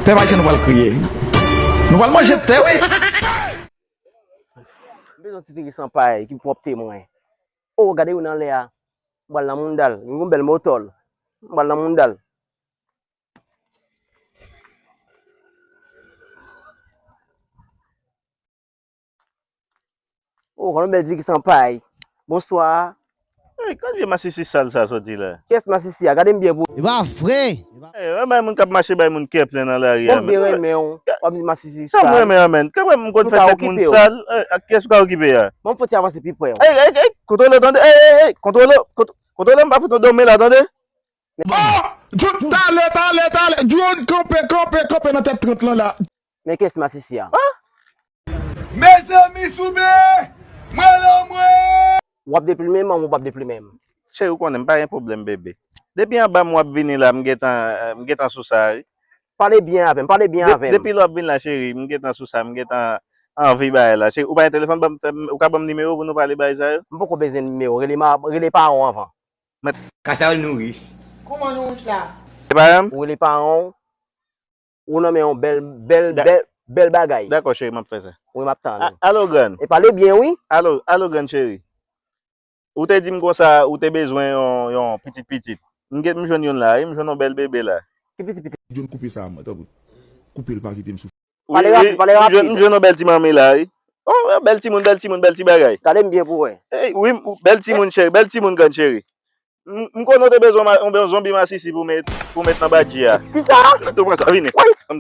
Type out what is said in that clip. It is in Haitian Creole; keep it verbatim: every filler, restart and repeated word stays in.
Pèp ayisyen nou pral kriye. Nou pral manje tè, wi. M bezwen yon ti figi san pay ki pwòpte mwen. O, gade youn anlè a. M pral nan mounda l. Yon bèl motòl. M pral nan mounda l. O, gade yon bèl figi san pay. Bonswa. Ey, kot vye masisi sal sa soti la? Kiyès masisi a? Gade m byen pou. E pa vre! Ey, wè bay moun k ap mache bay moun kè plen nan lari a, men. Bon, m byen renmen w. W ap di masisi sal. Sa m renmen an, men. Kè mwen m konn fè tèt moun sal. Ey, ak kiyès ou ka okipe a? Bon, m fò ti avanse pi pre w. Ey, ey, ey, kontwole w tande. Ey, ey, ey, kontwole w, kont-, kontwole w, m pa fout w dòmi la, tande? Oh! John, talè, talè, talè. John, kanpe, kanpe, kanpe nan tèt trant lan la. Men kiyès masisi a? Mezanmi, Soube! Mwen la, mwen! W ap deplimen m, ou p ap deplimen m? Cheri, ou konnen m pa gen pwoblèm, bebe. Depi anba m w ap vini la, m gentan, m gentan sou sa, wi. Pale byen avè m, pale byen avè m. Depi lè w ap vin la, cheri, m gentan sou sa, m gentan anvi bagay la. Cheri, ou pa gen telefòn, ban m, fè m, ou ka ban m nimewo pou nou pale bagay sa yo? M poko bezwen nimewo, rele ma, rele paran w anvan. Kasa yo nouri. Kòman nou wouch la? E paran m? Ou rele paran w, ou nan men yon bèl, bèl, bèl, bèl bagay. Dakò, cheri, m ap fè sa. Wi, m ap tann ou. Alo, grann. E pale byen, wi. Alo, alo, grann cheri. Ou te di m konsa, ou te bezwen yon, yon pitit pitit. M gen, m jwenn youn la, wi, m jwenn yon bèl bebe la. Ki pitit pitit? John, koupe sa, mwen, tanpri. Koupe l, pa kite m soufri. Pale rapid, pale rapid. M jwenn, m jwenn yon bèl ti manmi la, wi. Oh, bèl timoun, bèl timoun, bèl ti bagay. Gade m byen pou wè. Ey, wi, bèl timoun, cheri, bèl timoun, grann cheri. M, m konnen w te bezwen ma-, yon, yon zonbi masisi pou met, pou met nan badji a. Kisa? Tou pran sa, vini. Woy! Ann